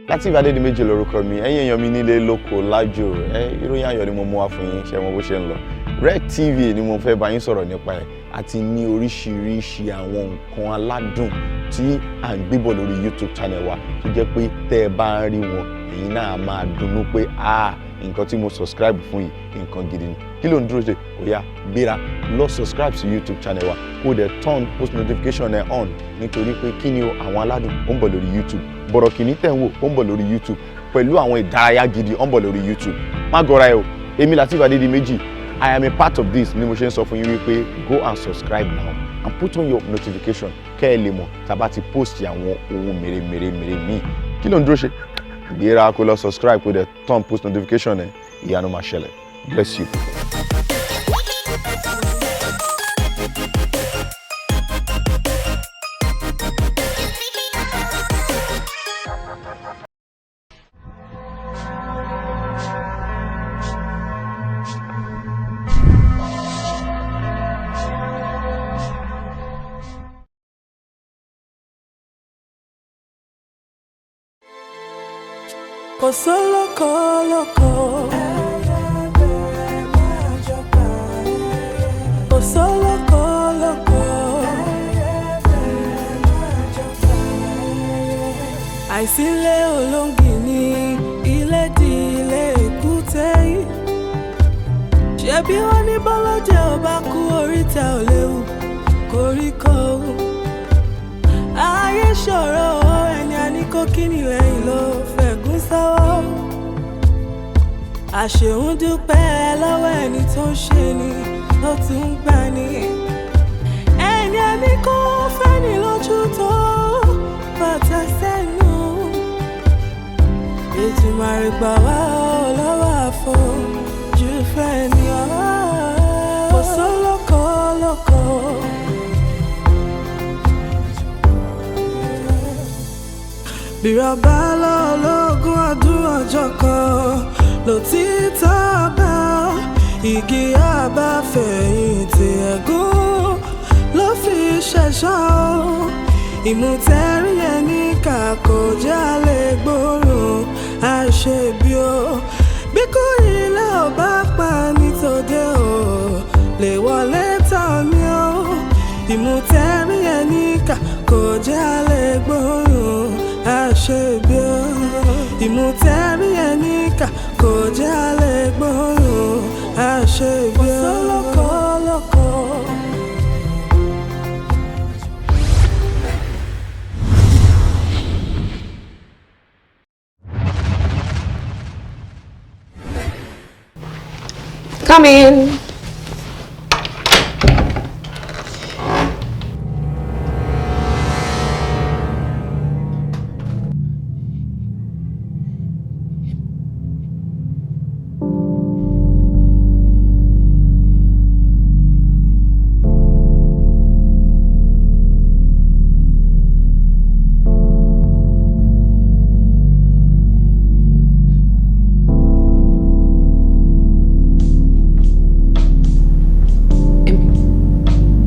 Lateef Adédìméjì lórúkọ mi. Ẹ̀yin èèyàn mi nílé lóko lájò, ẹ ìròyìn ayọ̀ ni mo mú wá fún yín. Ṣe mọ bó ṣe ń lọ? Red TV ni mo fẹ́ bá yín sọ̀rọ̀ nípa ẹ̀, àti ní oríṣiríṣi àwọn nǹkan aládùn tí à ń gbébọ̀ lórí YouTube channel wa, tó jẹ́ pé tẹ́ ẹ bá ń rí wọn, ẹ̀yin náà máa dunnú pé ah, nǹkan tí mo subscribe fún yìí, nǹkan gidi ni. Kí ló ń dúró ṣe? Ó yá, gbéra lọ subscribe sí YouTube channel wa, kó o dẹ̀ turn post notification ẹ̀ on, nítorí pé kí ni o, àwọn aládùn ó ń bọ̀ lórí YouTube. Bọ̀rọ̀kìnní tẹ̀ ń wò, ó ń bọ̀ lórí YouTube, pẹ̀lú àwọn ìdárayá gidi, ó ń bọ̀ lórí YouTube. Má gọra ẹ o. Èmi Lateef Adédìméjì, I am a part of this ni mo ṣe ń sọ fún yín wípé go and subscribe now and put on your notification, kẹ́ ẹ lè mọ̀ tá a bá ti post àwọn ohun mèremère mèrè míì. Kí ló ń dúró ṣe? Gbéra kó lọ subscribe, kó dẹ̀ turn post notification ẹ. Ìyanu máa ṣẹlẹ̀. Bless you. Kò sólókò lóko. Kò sólókò lóko. Àìsílẹ̀ olóńgì ní ilé di ilé èkúté yìí. Ṣebí wọ́n ní bọ́lọ́jẹ́ ò bá kú, oríta ò léwu koríko. Ayé ṣòro, ẹni a ní kó kíni lẹ́yìn ló fẹ̀gún sọ́wọ́. Àṣehùn dúpẹ́ lọ́wọ́ ẹni tó ń ṣe ni tó tún ń gbà ní. Ẹni a ní kó fẹ́ni lójú tó bàtà sẹ́nu. Ètùmàrè gbà wá ọ́ lọ́wọ́ àfojú fẹ́ ni ọ́. Kò sólókò lóko. Bírọ̀bá lọ́lọ́gún ọdún, ọjọ́ kan lòtítọ́ bá igi àbáfẹ̀yìntì, ẹ̀gún ló fi ṣẹ̀ṣọ́. Ìmùtẹ́rí ẹni kà kò jálè gbòòrùn àṣebí o. Bí kò ilé ò bá pa ní tòde o, lè wọlé tán mi o. Ìmùtẹ́rí ẹni kà kò jálè gbòòrùn àṣebí o. Ìmùtẹ́rí ẹni kà kò jálè gbòòrùn àṣebí o. Kò sólókò lóko. Come in.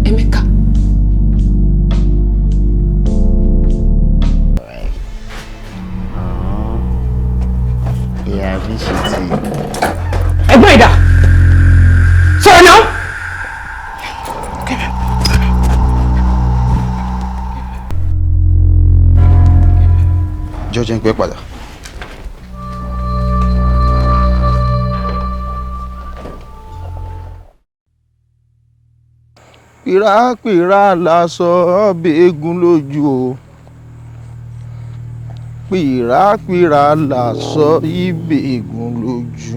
Emeka. Ìyá bí ṣe ti. Ẹ̀gbọ́n ìdá. Sọ̀rọ̀ náà. Jọjọ ń pẹ́ padà. Pìràpìrà lásọ ọbẹ̀ eégún lójú o. Pìràpìrà lásọ ibẹ̀ eégún lójú.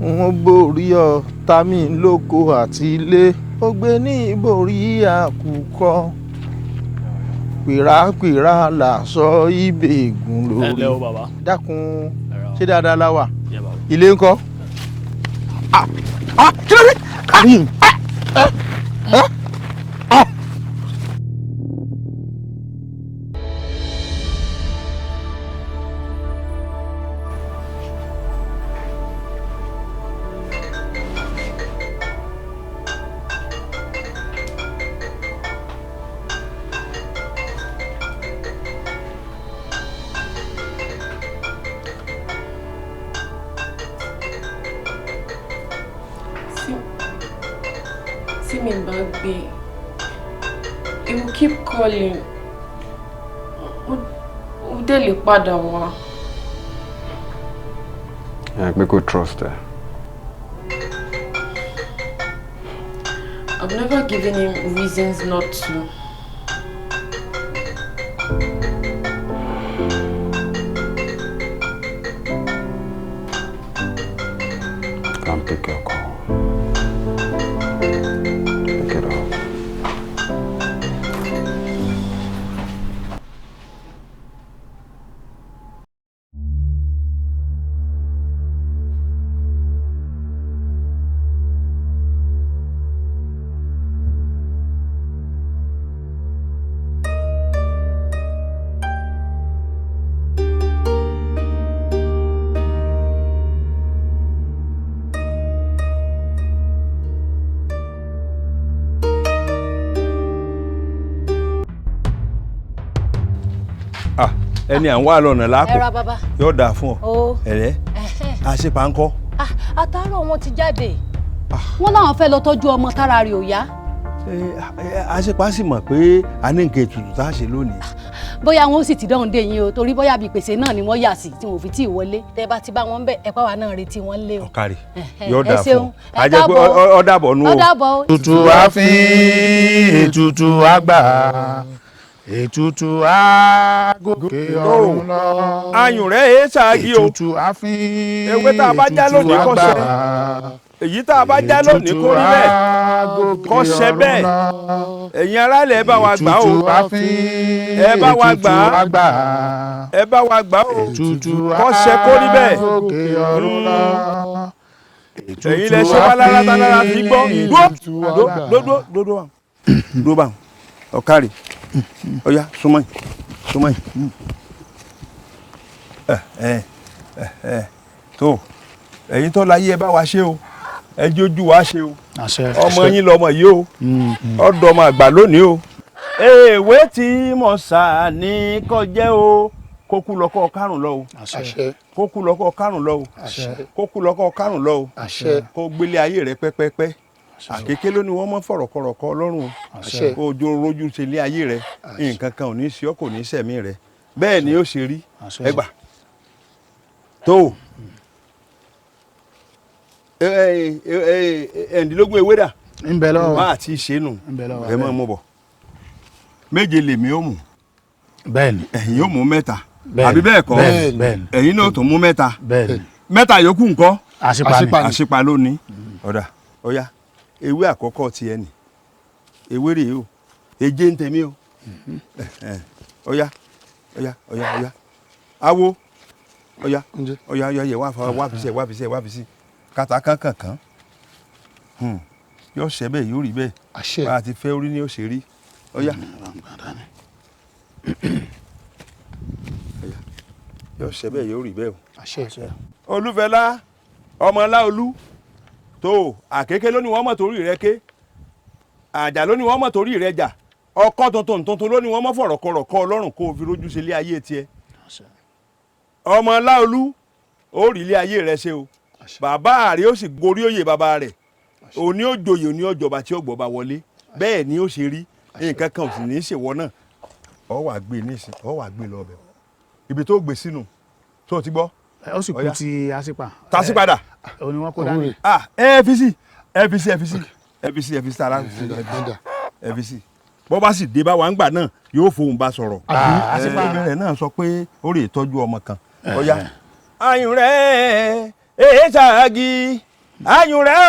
Wọ́n borí ọ̀tá mi lóko àti ilé. Ó gbé ní ìborí àkùkọ. Pìràpìrà lásọ ibẹ̀ eégún lórí. Ẹ ǹlẹ́ o, bàbá. Dákun, ṣé dáadáa la wà? Yeah, bàbá. Ilé ńkọ́? Ah! Ah! Kí ló dé? Ah! Ah! Ah! Ah! Tí mi bá gbé, he will keep calling. Ó dẹ̀ lè padà wá. Ẹ pé kò trust ẹ. I've never given him reasons not to. Can't pick your call. Pick it up. Ẹni à ń wá lọ́nà láàkó. Ẹ ra bàbá. Yóò dáa fún ọ. O. Ẹ̀rẹ́ àṣepa ńkọ́? Àtàárọ̀ wọn ti jáde, wọn láwọn fẹ́ lọ tọ́jú ọmọ tára rẹ̀ ò yá. Àṣepa sì mọ̀ pé a ní nǹkan ètùtù tá a ṣe lónìí. Bóyá wọn ó sì ti dọ́hùn dé yín o, torí bóyá bíi pèsè náà ni wọ́n yà sí tí wọn ò fi tí ì wọlé. Tẹ́ bá ti bá wọn bẹ̀, ẹ pàwọn náà retí wọn lé o. Ọ̀kàrì, yóò dáa fún ọ. Ẹ A jẹ́ pé káàbọ̀. ọ dàbọ̀ nú o. Ó dàbọ̀ o. Ètùtù àfin, ètùtù àgbà, ètùtù àgòkè ọ̀run lọ. Ayùn rẹ̀ èé ṣáàgì o. Ètùtù àfin, Ewé tá a bá já lónìí ètùtù kó ṣẹ. àgbà. Èyí tá a bá já lónìí kó rí bẹ́ẹ̀, kó ṣẹ bẹ́ẹ̀. Ẹ̀yin aráàlẹ̀, ẹ bá wa gbà o. Ètùtù àfin, Ẹ bá wa gbà ètùtù á. àgbà. Ẹ bá wa gbà o. Ètùtù Kó ṣẹ kó rí bẹ́ẹ̀. àgòkè ọ̀run lọ. Ẹ̀yin lẹ ṣe wá lára tá lára fi gbọ́. Dúró dúró dúró dúró dúró bá ọ̀kárì. Ọ̀yá, súnmọ́ yìí, súnmọ́ yìí. Ẹ ẹ ẹ tó ẹ̀yin tó láyé, ẹ bá wa ṣe o, ẹ jójú wa ṣe o. Ọmọ yín lọmọ yìí o, ọ̀dọ́ ọmọ àgbà lónìí o. Ewé tí mo sà ní kọjẹ́ o, kókú lọ́kọ́ kárùn lọ o, kókú lọ́kọ́ kárùn lọ o, kókú lọ́kọ́ kárùn lọ o, kó gbélé ayé rẹ pẹ́pẹ́pẹ́. Àkéké ló ní wọ́n mọ́ fọ̀rọ̀kọ̀rọ̀ kọ ọlọ́run o, kó o jó rojú ṣe ilé ayé rẹ. Nǹkan kan ò ní sí ọ, kò ní sẹ̀mí rẹ. Bẹ́ẹ̀ ni ó ṣe rí. Ẹ gbà tó ẹ̀ǹdínlógún ewé dà. Ń bẹ lọ́wọ́. Bá àti ṣe nù. Ń bẹ lọ́wọ́. Ẹ máa mú bọ̀. Méje lèmi ó mú. Bẹ́ẹ̀ni. Ẹ̀yin ó mú mẹ́ta. Bẹ́ẹ̀ni. Àbí bẹ́ẹ̀ kọ́? Bẹ́ẹ̀ni, bẹ́ẹ̀ni. Ẹ̀yin náà tó mú mẹ́ta. Bẹ́ẹ̀ni. Mẹ́ta yòókù ńkọ́? Àṣípa ni. Àṣípa lónìí. Ọ̀dà, ọ̀yá, ewé àkọ́kọ́ ti ẹ̀ nì. Ewé rèé o, èjé ń tèmi o. Ọ̀yá, ọ̀yá, ọ̀yá, ọ̀yá, awo, ọ̀yá, ọ̀yá, ọ̀yá, yẹ wá fa wá fi sí ẹ, wá fi sí ẹ, wá fi sí kàtà kankankan. Yóò ṣe bẹ́ẹ̀, yóò rí bẹ́ẹ̀. Bá a ti fẹ́ orí ni ó ṣe rí. Ọ̀yá, yóò ṣe bẹ́ẹ̀, yóò rí bẹ́ẹ̀ o. Olúfẹlá ọmọláolú tó àkéké ló ní wọ́n mọ̀ torí rẹ ké, àjà ló ní wọ́n mọ̀ torí rẹ jà, ọkọ́ tuntun tuntun ló ní wọ́n mọ̀ fọ̀rọ̀kọ̀rọ̀ kọ́ ọlọ́run kó o fi rójú ṣe ilé ayé tiẹ̀. Ọmọláolú, ó rí ilé ayé rẹ ṣe o. Bàbá rẹ ó sì gorí òye bàbá rẹ, òní ó joyè, òní ó jọba tí ó gbọba wọlé. Bẹ́ẹ̀ ni ó ṣe rí. Nǹkan kan ò sì ní í ṣèwọ náà. Ọ wà gbé nísìn, ọ wà gbé lọ ọbẹ̀ ibi tó gbé sínú tó o ti gbọ́. Ó sì kú ti àṣípa. Tàṣípadà. Òun ni wọ́n kó dání. Ah, ẹ fi sí, ẹ fi sí, ẹ fi sí, ẹ fi sí, ẹ fi sí tara, ẹ fi sí. Bọ́ bá sì dé bá wa ń gbà náà, yóò fohùn bá sọ̀rọ̀. Àṣípa rẹ̀ náà sọ pé ó rè tọ́jú ọmọ kan. Ọ̀yá. Ayùn rẹ̀ èé ṣáàgì, ayùn rẹ̀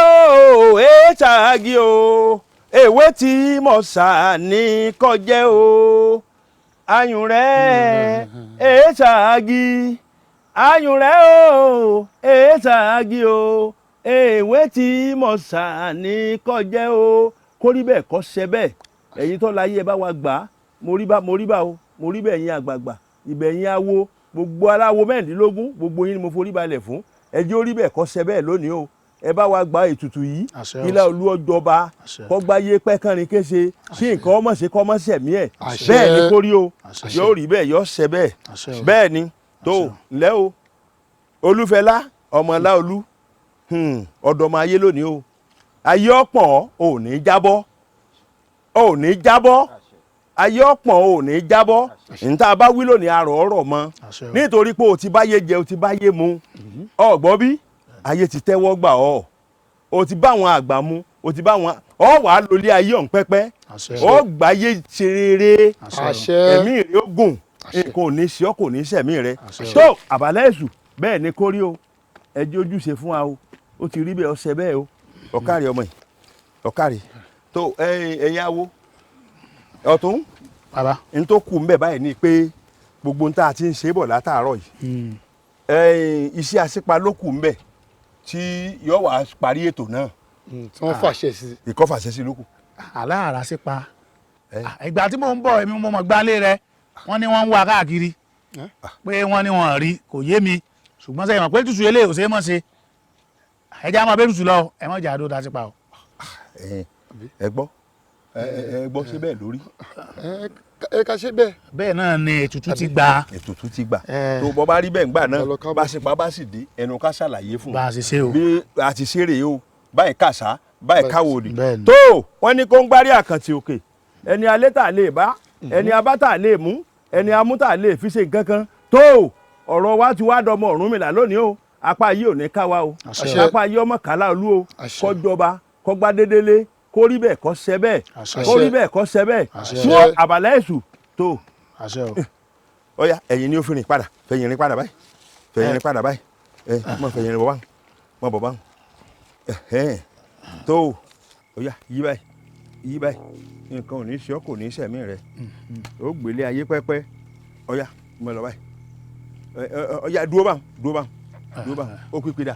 o èé ṣáàgì o, ewé tí mo sà ní kọjẹ́ o. Ayùn rẹ̀ èé ṣáàgì, ayùn rẹ̀ o èé ṣáàgì o, ewé tí mo sà ní kọjẹ́ o. Kó rí bẹ́ẹ̀, kó ṣe bẹ́ẹ̀. Ẹ̀yin tó láyé, ẹ bá wa gbà á. Mo rí bá, mo rí bá o, mo rí bẹ́ẹ̀. Yín àgbààgbà, ìbẹ̀yìn awo, gbogbo aláwo 16, gbogbo yín ni mo forí balẹ̀ fún. Ẹ jẹ́ ó rí bẹ́ẹ̀, kó ṣe bẹ́ẹ̀ lónìí o. Ẹ bá wa gba ètùtù yìí, ilá olú ọjọba kọgbáyé pẹ́kànrin kése sí nǹkan ọmọ ṣe kọ́ ọmọ sẹ̀mí ẹ̀. Bẹ́ẹ̀ ni kó rí o, yóò rí bẹ́ẹ̀, yóò ṣe bẹ́ẹ̀. Bẹ́ẹ̀ ni tó ńlẹ́ o. Olúfẹlá ọmọláolú, ọ̀dọ́mọ ayé lónìí o. Ayé ọ̀pọ̀n ò ní jábọ́, ò ní jábọ́, ayé ọ̀pọ̀n ò ní jábọ́. Níta bá wí lónìí arọ̀ ọ̀rọ̀ mọ́, nítorí pé o ti báyé jẹ, o ti báyé mu. Ọ̀gbọ́n bí ayé ti tẹ́wọ́ gbà ọ́, o ti bá àwọn àgbà mu, o ti bá wọn ọ wàá lólé ayé ọ̀hún pẹ́pẹ́, ọ gbáyé ṣe rere, ẹ̀mí rẹ ó gùn, nǹkan ò ní ṣe ọ́, kò ní ṣẹ̀mí rẹ. Tó àbálẹ̀ èṣù bẹ́ẹ̀ ni kórí o, ẹ jẹ́ ojúṣe fún wa o, ó ti rí bẹ́ẹ̀, ọṣẹ bẹ́ẹ̀ o. Ọ̀kàrí ọmọ yìí, ọ̀kàrí tó ẹ̀yin awo ọ̀tún n tó kù ń bẹ̀ báyìí ni pé gbogbo n tá a ti ń ṣe bọ̀ látàárọ̀ yìí, iṣẹ́ àṣepa ló kù ń bẹ̀ tí yóò wá parí ètò náà. Tí wọ́n fàṣẹ sí. Ìkọ́ fàṣẹ sí ló kù. Aláàrá sípa ìgbà tí mò ń bọ̀, èmi mo mọ̀ gbálé rẹ, wọ́n ní wọ́n ń wá káàkiri pé wọ́n ní wọ́n rí, kò yé mi. Ṣùgbọ́n sẹ́yìn mọ̀ pé tútù eléyìí ò ṣe é mọ̀ ṣe, ẹ já máa bẹ́ẹ̀ tútù lọ, ẹ mọ̀ jà dó da sípa o. Ẹ gbọ́, ẹ gbọ́, ṣé bẹ́ẹ̀ lórí. Ẹ ká ṣe bẹ́ẹ̀. Bẹ́ẹ̀ náà ni ètùtù ti gbà. Ètùtù ti gbà. Tó bọ́ bá rí bẹ́ẹ̀ ńgbà náà, bá ṣe pa bá sì dé ẹnu ká ṣàlàyé fún un. Bá a ṣe ṣe o. Bí a ti ṣe rèé o, báyìí kàṣá, báyìí káwòdì. Tó wọ́n ní kó ń gbárí àkàntì òkè, ẹni alẹ́ tà lè bá, ẹni abá tà lè mú, ẹni amú tà lè fi ṣe nǹkan kan. Tó ọ̀rọ̀ wa ti wá dọmọ Ọ̀rúnmìlà lónìí o, apá yìí ò ní ká wa o, apá yìí ọmọ kàlá olú o, kọjọba kọgbádédélé, kó rí bẹ́ẹ̀ kó ṣe bẹ́ẹ̀, kó rí bẹ́ẹ̀ kó ṣe bẹ́ẹ̀, fún àbàlẹ̀ èṣù tó. Ọ̀yá ẹ̀yin ni ó fi rìn padà, fẹ̀yìn rìn padà báyìí, fẹ̀yìn rìn padà báyìí, ẹ mọ fẹ̀yìn rìn bọ̀ báwọn, mọ bọ̀ báwọn, tó ọ̀yá yí báyìí, yí báyìí, nǹkan ò ní ṣe ọ́, kò ní ṣẹ̀mí rẹ, ó gbélé ayé pẹ́pẹ́. Ọ̀yá mọ lọ báyìí, ọ̀yá dúró báwọn, dúró báwọn, dúró báwọn, ó pípé dà,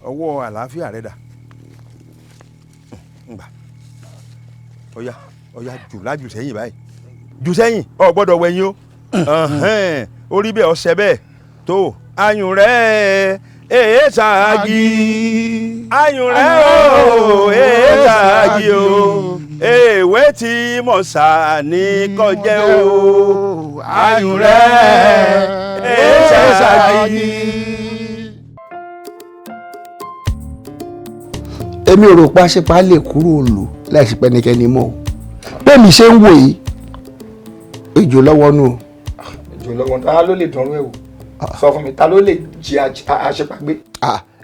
ọwọ́ àlàáfíà rẹ dà, ngbà. Ọ̀yá ọ̀yá jù lájù sẹ́yìn báyìí, jù sẹ́yìn, o gbọ́dọ̀ wẹ̀yìn o, orí bẹ́ẹ̀ ọ̀sẹ̀ bẹ́ẹ̀. Tó ayùn rẹ̀ èé ṣáàgì, ayùn rẹ̀ o èé ṣáàgì o, èwe tí mo sà ní kọjẹ́ o, ayùn rẹ̀ èé ṣáàgì. Èmi ò rò pé àṣepa lè kúrò lò láìsí pẹ́nikẹ́ni mọ́ o. Bẹ́ẹ̀ mi ṣe ń wò yìí, ejò lọ́wọ́ nù o. Ejò lọ́wọ́, ta ló lè dánrú ẹ̀ wò? Sọ fún mi, ta ló lè jí àṣepa gbé?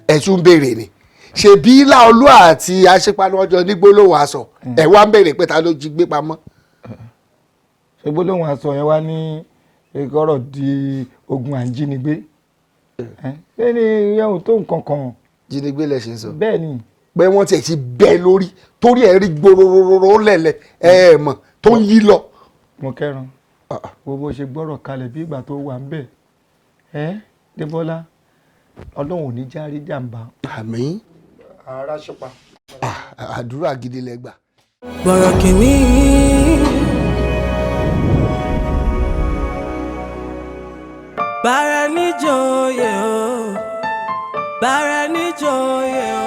Ẹ tún béèrè ni, ṣebí Láolú àti àṣepa ni wọ́n jọ ní gbólóhùn aṣọ, ẹ wá ń béèrè pé ta ló jí gbé pamọ́. Ṣé gbólóhùn aṣọ yẹn wá ní ìkọ̀rọ̀ di ogun àjínigbé? Ṣé ni ìyẹn ò tó nǹkan kan? Jínigbé lẹ ṣe ń sọ. Bẹ́ẹ̀ ni. Pé wọ́n tiẹ̀ ti bẹ́ lórí torí ẹ̀ rí gborororo lẹ̀lẹ̀ ẹ̀ mọ̀ tó ń yí lọ. Mo kẹ́ran gbogbo ṣe gbọ́rọ̀ kalẹ̀ bí ìgbà tó wà ń bẹ̀ ẹ́ Débọ́lá, Ọlọ́run ò ní járí jàǹbá. Àmín. Ara ṣọpa. Àdúrà gidi lẹ gbà. Bọ̀rọ̀ kìíní. Bára níjòyè o, bára níjòyè o.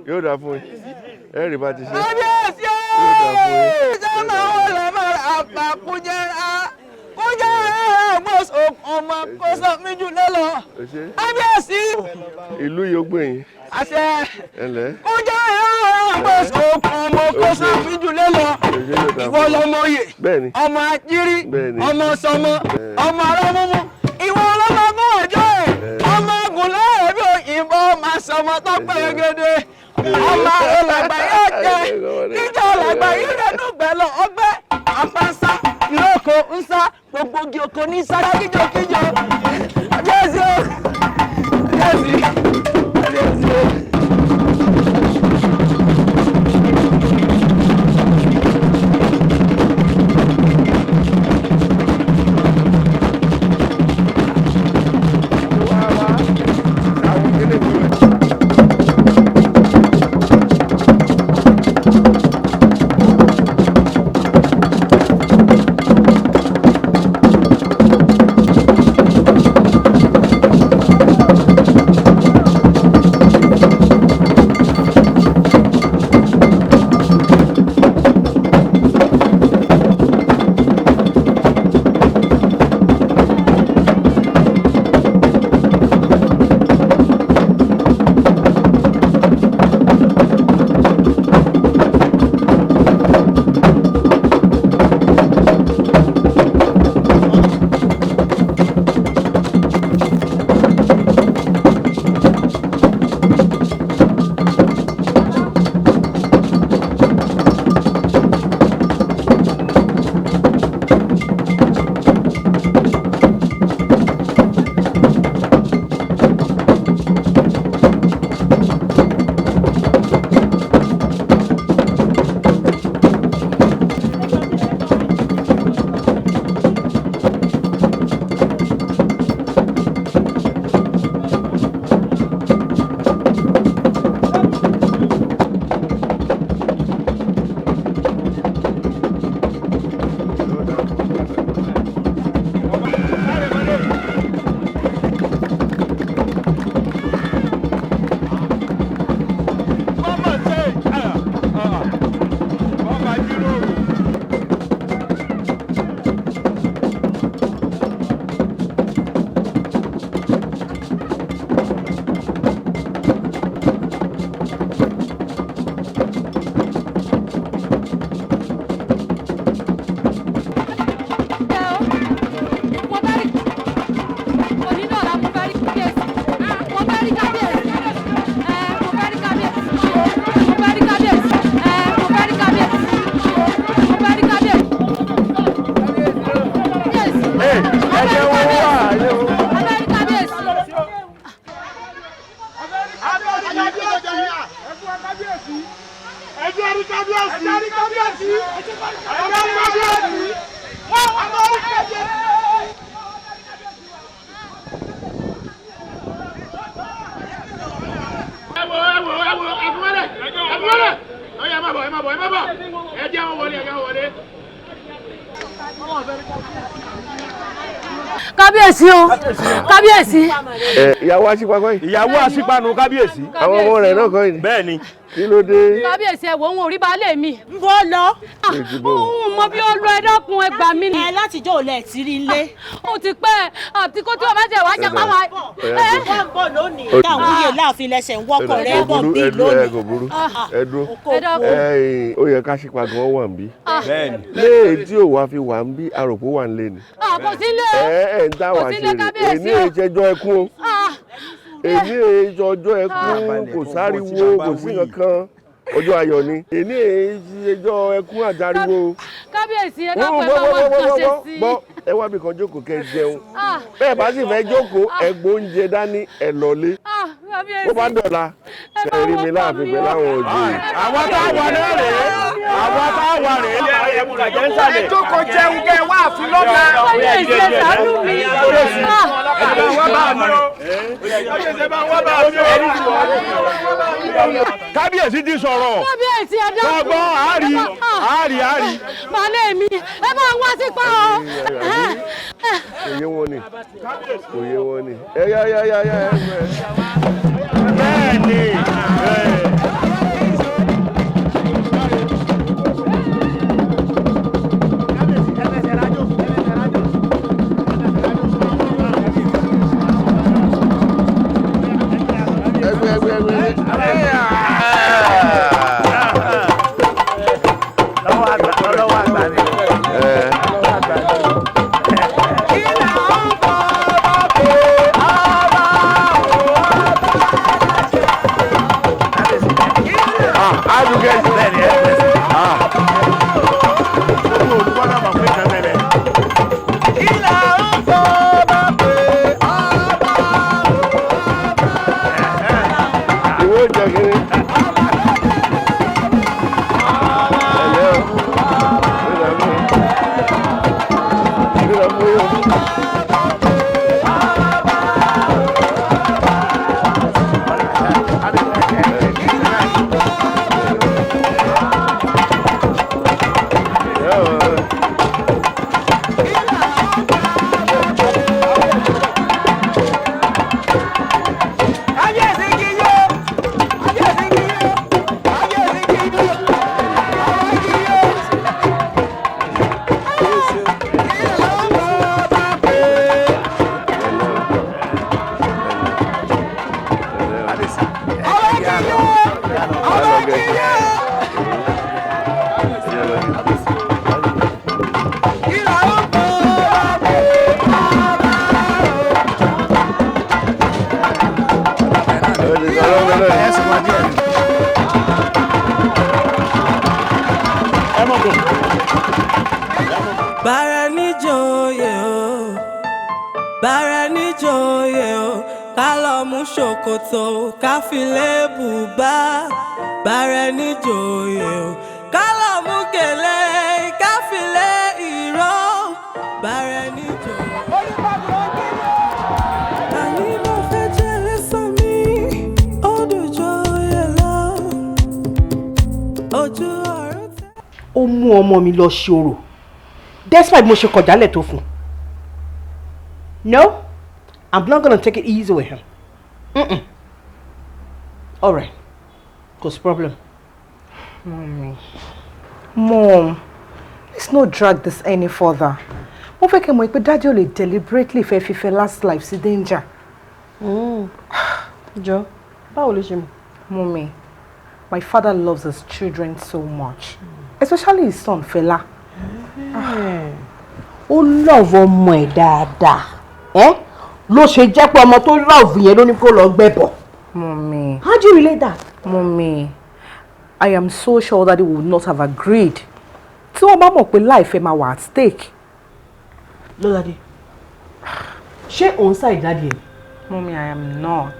Yóò dáa fún yín. Ẹ rí bá ti ṣe. Kábíyèsí Yóò dáa fún yín. Sọ́mọ wo lè máa àpà kújẹ́ra kújẹ́ra mọ́sọ̀ ọmọ kó sọ mí jù lọ́lọ́. Ẹ ṣé. Kábíyèsí. Ìlú yìí ó gbè yín. Àṣẹ. Ẹ ǹlẹ́. Kújẹ́ra mọ́sọ̀ ọmọ kó sọ mí jù lọ́lọ́. Ìwọ lọmọ oyè. Bẹ́ẹ̀ni. Ọmọ ajírí. Bẹ́ẹ̀ni. Ọmọ sọmọ. Ọmọ arọ́múmú. Ìwọ lọmọ fún ọjọ́ ẹ̀. Ọmọ ogun lọ́rọ̀ bí òyìnbó máa sọmọ tó pẹ́ẹ́gẹ́dẹ́. Ọmọ ọlọ́gbà yóò jẹ. Níjọ́ ọlọ́gbà yóò rẹnu gbẹ lọ ọgbẹ́. Apánsá ìrókò ńsá gbogbo igi oko ní sára kíjokíjo. Kábíyèsí o. Kábíyèsí. Kábíyèsí o. Kábíyèsí o, kábíyèsí. Ẹ ìyàwó Aṣípa kọ́ yìí. Ìyàwó Aṣípa nu kábíyèsí. Àwọn ọmọ rẹ̀ náà kọ́ yìí. Bẹ́ẹ̀ni. Kí ló dé? Kábíyèsí, ẹ wò ó, ń orí baálé mi. Ń bọ́ lọ. Òun mọ bí ó lọ, ẹ dákun, ẹ gbà mí ni. Ẹ látijọ́ ò lẹ̀ tí rí ilé. Ó ti pẹ́ àti kó tí wọ́n bá jẹ̀ wá jẹ́ pàwọn. Wọ́n ń bọ̀ lónìí. Táwọn wúyè láàfin lẹ́sẹ̀ ń wọ́kọ̀ rẹ̀ bọ̀ bí lónìí. Ẹ kò burú. Ẹ dúró. Ẹ Ẹ ó yẹ ká Aṣípa gan wà ń bí. Bẹ́ẹ̀ni. Léè tí ò wá fi wà ń bí, àròpó wà ń lé ni. Kò sí ilé. Ẹ ẹ ń dá Kò wà sí ṣe ilé rè. kábíyèsí Èní o. ìṣẹ́jọ́ ẹkún o. Èní ìṣọjọ́ ẹkún, kò sáriwo, kò sí kankan. Ọjọ́ ayọ̀ ni. Èní ìṣẹ́jọ́ ẹkún àdáriwo. Kábíyèsí, ẹ dákun, ẹ bá wá nǹkan ṣe sí i. Gbọ́, ẹ wá bí kan jókòó kẹ́ ẹ jẹun. Bẹ́ẹ̀ bá sì fẹ́ jókòó, ẹ gbóúnjẹ dání, ẹ lọlé. Kábíyèsí. Bó bá dọ̀la, ẹ rí mi láàfin pẹ̀lú àwọn òjòyè. Àwa tá a wà náà rèé. Àwa tá a wà rèé. Ẹ jókòó jẹun kẹ́ ẹ wá àfin lọ́la. Kábíyèsí, ẹ ṣàánú mi. Kábíyèsí ti sọ̀rọ̀. Kábíyèsí, ẹ dákun. Sọgbọ́n àárí àárí àárí. Baálé mi, ẹ bá wá sípa o. Kò yé wọn ni. Kò yé wọn ni. Ẹ yá yá yá yá ẹ. Bẹ́ẹ̀ni. Ẹgbẹ́ ẹgbẹ́ ẹgbẹ́. Lọ́wọ́ àgbà ni. Lọ́wọ́ àgbà ni. Ìwé ìjẹkiri. Ẹ̀lẹ́ o. Ìlà fún yóò. Bára níjòyè o, bára níjòyè o, ká lọ mú ṣòkòtò ká fi lé bùbá. Bára níjòyè o, ká lọ mú gèlè ká fi lé ìró. Bára níjòyè. Àní mo fẹ́ jẹ́ lẹ́sàn mi, ó dùn jòyè lọ. Ojú ọ̀run tẹ́. Ó mú ọmọ mi lọ ṣòro despite mo ṣe kọjálẹ̀ tó fún un. No, I'm not gonna take it easy with him. Mm-mm. All right, kò sí problem. Mommy. Mom, let's not drag this any further. Mo fẹ́ kẹ́ mọ̀ pé Daddy ò lè deliberately fẹ́ fi Fela's life sí danger. Jọ, báwo ló ṣe mọ̀? Mommy, my father loves his children so much, especially his son Fela. Ó love ọmọ ẹ̀ dáadáa. Ẹ́ ló ṣe jẹ́ pé ọmọ tó love yẹn ló ní kó lọ gbẹ́bọ̀. Mommy. How do you relate that? Mommy, I am so sure Daddy would not have agreed. Tí wọ́n bá mọ̀ pé life ẹ̀ máa wà at stake. Lọ́ládé, ṣé òun ṣàì daddy ẹ̀? Mommy, I am not.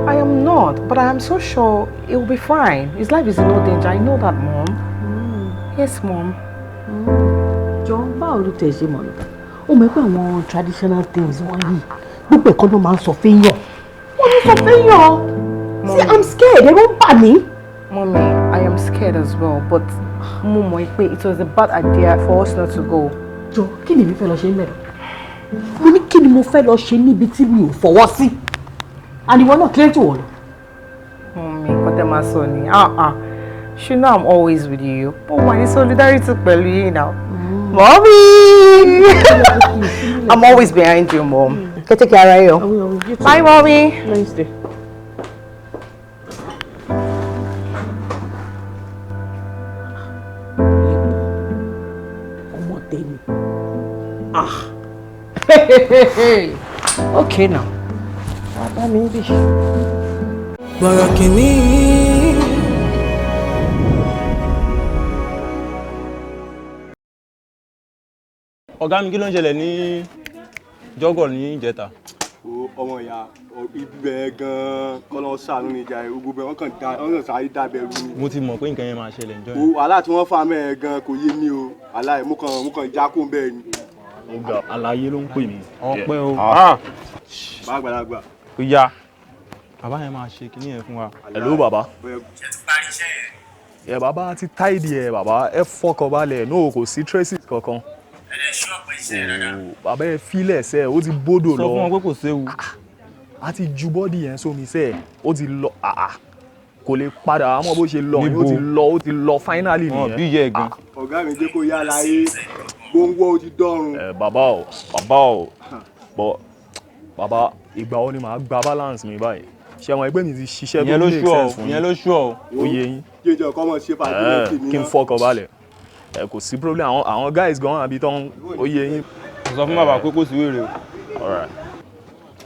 I am not, but I am so sure he will be fine. His life is in no danger. I know that, Mom. Yes, Mom. Jọ, báwo ló tẹ̀ ṣe mọ̀ lọ? Ó mọ̀ pé àwọn traditional things wọ̀nyí gbogbo ẹ̀kọ́ ló máa ń sọ fẹ́yàn. Wọ́n ní sọ fẹ́yàn. See, I'm scared. Ẹ̀rù ń bà mí. Mommy, I am scared as well, but mo mọ̀ pé it was a bad idea for us not to go. Jọ, kí ni èmi fẹ́ lọ ṣe ń bẹ̀rẹ̀? Mo ní kí ni mo fẹ́ lọ ṣe níbi tí mi ò fọwọ́ sí? Àníwọ̀ náà kílẹ̀ tó wọ̀ lọ. Mommy, nǹkan tẹ́ máa sọ ni. Ah ah. You know I'm always with you. But why ní solidarity pẹ̀lú yín now? Mommy! I'm always behind you, Mom. Kẹ́ take care ara yín o. Bye, Mommy. Nice day. Ọmọ tèmi. Ah. Okay now. Bàbá mi ń bì. Bọ̀rọ̀ kìíní. Ọ̀gá mi, kí ló ń ṣẹlẹ̀ ní jọ́gọ̀ ní ìjẹta? Ọmọ ìyá, ibẹ̀ gan-an kọ́ ló ń ṣàánú ní ìjà. Gbogbo bẹ́ẹ̀, wọ́n kàn dá, wọ́n kàn sáré dábẹ́ rú ni. Mo ti mọ̀ pé nǹkan yẹn máa ṣẹlẹ̀ níjọ́ O yẹn. Wàhálà tí wọ́n fà mẹ́ẹ̀ gan kò yé mi o. Wàhálà yìí, mo kàn já kó bẹ́ẹ̀ ni. Ọ̀gá àlàyé ló ń pè mí. Ọpẹ́ o. Bá àgbàlagbà. Ó yá, bàbá yẹn máa ṣe kinní yẹn fún wa. Hello, bàbá. Ẹ bàbá ti tidy ẹ, bàbá, ẹ fọkàn balẹ̀, no, kò sí traces kankan. Oh, bàbá, ẹ filẹ̀ sẹ́, ó ti bódò lọ. Sọ fún wọn pé kò séwu. A ti ju body yẹn sómi sẹ́ẹ̀, ó ti lọ, àà kò lè padà àmọ́ bó ṣe lọ yẹn, ó ti lọ, ó ti lọ finally nìyẹn. Bí yẹ gan. Ọ̀gá mi jẹ́ kó yá láyé gbóngbó ó ti dọ́run. Ẹ bàbá o, bàbá o, bọ bàbá, ìgbà wo ni màá gba balance mi báyìí? Ṣé àwọn ẹgbẹ́ mi ti ṣiṣẹ́ tó make sense fún yín? Ìyẹn ló ṣú ọ. Ó yé yín. Jíjọ kọ́ mọ̀ ṣe fàájì náà tèmi náà. Kí n fọkàn balẹ̀, ẹ kò sí problem, àwọn guys gan àbí tán, ó yé yín. Sọ fún bàbá pé kò sí wèrè o. Alright,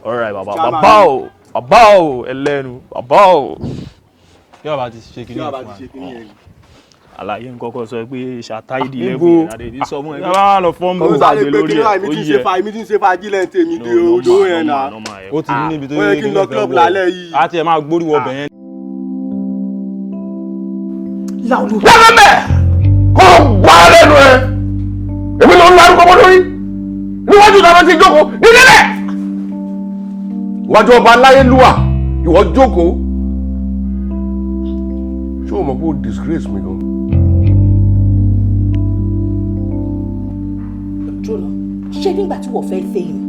alright bàbá, bàbá o, bàbá o, ẹlẹ́nu, bàbá o. Kí bàbá ti ṣe kinní yẹn fún wa. Àlàyé nkọ́kọ́ sọ pé ṣàtàìdì lẹ́bù yẹn àdèdí sọ fún ẹ pé yàrá lọ fọ́n mi. Ó sáré pé kí ní èmi ti ń ṣe fa èmi ti ń ṣe fàájì lẹ́yìn tèmi di odò yẹn náà. Ó ti ní ibi tó ó yẹ kí n lọ club lálẹ́ yìí. A tiẹ̀ máa gbóríwọ ọbẹ̀ yẹn. Lẹ́mẹ̀mẹ̀ kó gbá lẹ́nu ẹ, èmi ló ń larúkọ mọ́ lórí níwájú ìdáná ti jókòó nílẹ̀. Iwájú ọba aláyélúwà ìwọ jókòó. Ṣé o mọ̀ pé o disgrace mi gan? Jóná, ṣé nígbà tí wọ́n fẹ́ fẹ́ yìí,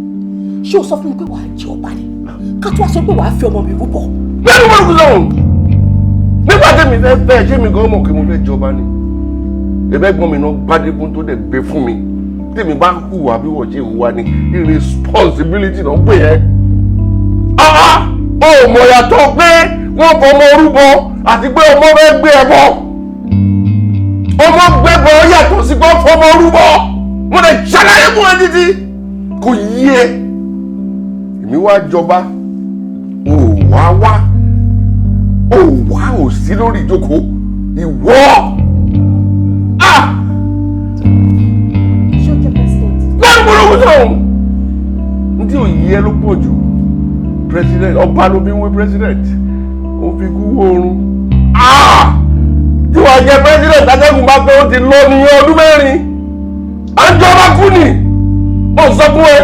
ṣé o sọ fún mi pé wàá jẹ ọba ni? Ká tó wá sọ pé wàá fi ọmọ mi rúbọ. Lẹ́nu mọ́ lókun sọ̀rọ̀. Nígbà tẹ́mi fẹ́ fẹ́, ṣé mi gan mọ̀ pé mo fẹ́ jọba ni? Ẹ̀bẹ̀ gbọ́n mi náà gbádébún tó dẹ̀ gbé fún mi. Tèmi bá hùwà bí wọ́n ṣe hùwà ni irresponsibility náà gbé yẹn. Ó mọ̀ yàtọ̀ pé wọ́n fọmọ orúbọ àti pé ọmọ fẹ́ gbé ẹbọ. Ọmọ gbẹ́bọ yàtọ̀ sí pé wọ́n fọmọ orúbọ. Mo lè ṣàlàyé fún ẹ títí kò yí ẹ. Èmi wá jọba, ò wá wá, ò wá ò sí lórí ìjókòó ìwọ. Ṣé o jẹ́ president? Lẹ́nu burúkú sọ̀hún. N tí ò yí ẹ ló pọ̀ jù. President ọba ló fi ń wé president, ó fi kú oorun. Tí wàá jẹ president atẹ́gùn bá pé ó ti lọ nìyẹn ọdún 4. Àjọba kú ni ó sọ fún ẹ.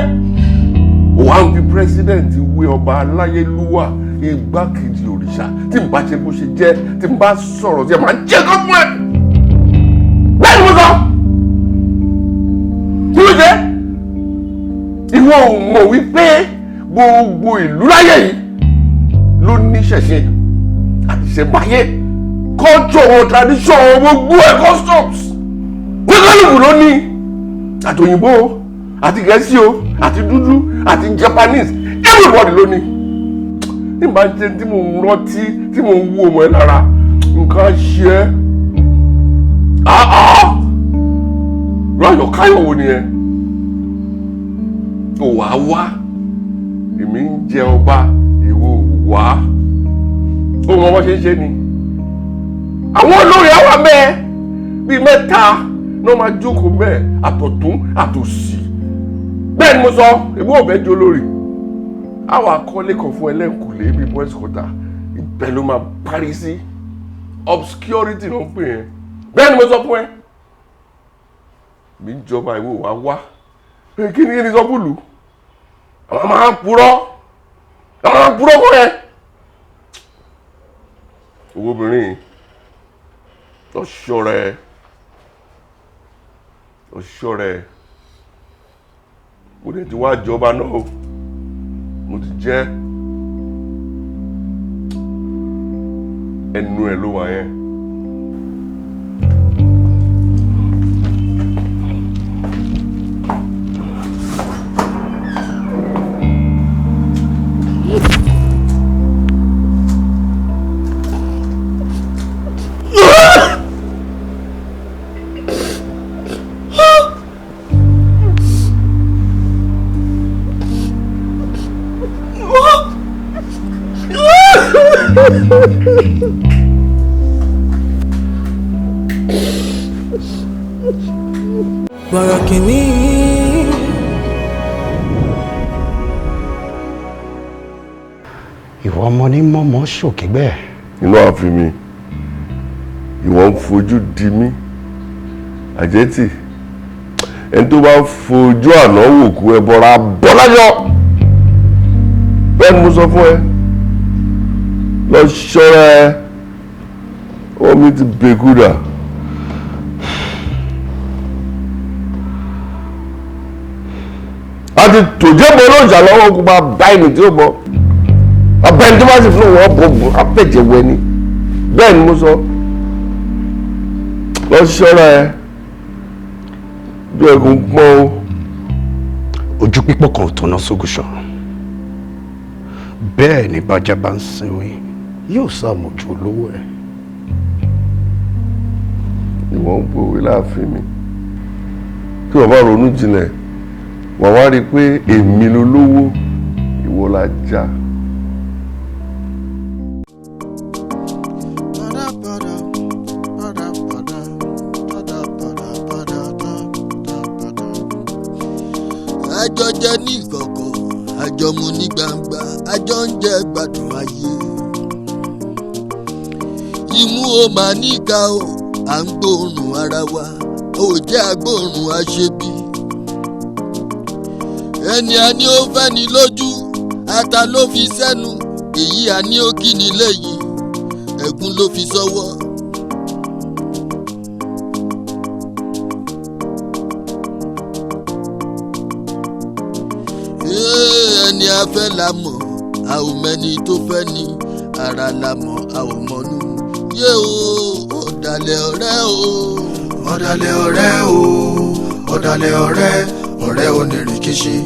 Wàá ń fi president wé ọba aláyélúwà igbákejì òrìṣà. Tí n bá ṣe bó ṣe jẹ́, tí n bá sọ̀rọ̀ tí ẹ máa ń jẹ́ kó fún ẹ. Bẹ́ẹ̀ ni mo sọ. Kí ló jẹ́? Ìwọ ò mọ̀ wípé gbogbo ìlú láyé yìí ló ní ṣẹ̀ṣẹ̀ àti ṣẹ̀báyé, culture wọn, tradition wọn, gbogbo ẹ̀, customs. Gbẹ́gbẹ́lùmù ló ní àti òyìnbó àti gẹ̀ẹ́sì o àti dúdú àti Japanese, everybody ló ní. Nígbà tí mo ń rántí tí mo ń wú ọmọ ẹ lára, nǹkan ṣe é. Ráyọ̀ káyọ̀ wo nìyẹn? Ò wá wá, èmi ń jẹ ọba, ìwọ ò wá. Ó mọ bó ṣe ń ṣe ni. Àwọn olórí àwa mẹ́ẹ̀ bíi mẹ́ta ní wọ́n máa jókòó mẹ́ẹ̀, àtọ̀tún àtòsì. Bẹ́ẹ̀ ni mo sọ, èmi ò fẹ́ jó lórí. Àwọn akọ́lé kan fún ẹlẹ́ǹkùlé bíi boys quarter, ibẹ̀ ló máa parí sí. Obscurity ló ń pè yẹn. Bẹ́ẹ̀ ni mo sọ fún ẹ. Mi ń jọba, ìwọ wá wá. Kí ni kí ni sọ fúlù? Àwọn máa ń purọ́. Àwọn máa ń purọ́ fún ẹ. Owó obìnrin lọ ṣọ́ra ẹ. Lọ ṣọ́ra ẹ. Mo dẹ̀ ti wá jọba náà o. Mo ti jẹ́. Ẹnu ẹ ló wà yẹn. Bọ̀rọ̀ kìíní. Ìwọ ọmọ ní mọ́mọ́ ṣòkè bẹ́ẹ̀. Inú ààfin mi, ìwọ ń fojú di mí. Àjẹtì, ẹni tó bá fojú àná wò kú ẹ bọ́ra bọ́ lájọ. Bẹ́ẹ̀ ni mo sọ fún ẹ. Lọ ṣọ́ra ẹ, ọwọ́ mi ti bèkú dà. A ti tòjẹ́ bọ́ lóòjà lọ́wọ́ kó máa bá ẹni tí ó bọ́. Abẹ́ni tó bá sì fún wọn bọ̀ apẹ̀jẹ̀ wẹ ni. Bẹ́ẹ̀ ni mo sọ. Lọ ṣọ́ra ẹ. Bí ẹkùn pọ́n o. Ojú pípọ̀ kan ò tọ́nà sógùṣàn. Bẹ́ẹ̀ ni bájá bá ń sinwi yóò sàmójú olówó ẹ̀. Ìwọ ń pòwe láàfin mi. Tí wọ́n bá ronú jinlẹ̀, wà wá rí i pé èmi lolówó, ìwọ la já. Àjọ jẹ ní ìkọ̀kọ̀, àjọ mu ní gbangba, àjọ ń jẹ gbádùn ayé. Imú o máa níka o, à ń gbóòórùn ara wa, ò jẹ́ agbóòórùn aṣebi. Ẹni a ní ó fẹ́ ni lójú, ata ló fi sẹ́nu, èyí a ní ó kí ni lẹ́yìn, ẹ̀gún ló fi sọ́wọ́. Ẹni a fẹ́ la mọ̀, a ò mẹ́ni tó fẹ́ ni, ara la mọ̀, a ò mọ̀nú. Yé o, ọ̀dàlẹ̀ ọ̀rẹ́ o. Ọ̀dàlẹ̀ ọ̀rẹ́ o, ọ̀dàlẹ̀ ọ̀rẹ́, ọ̀rẹ́ onírìkíṣí.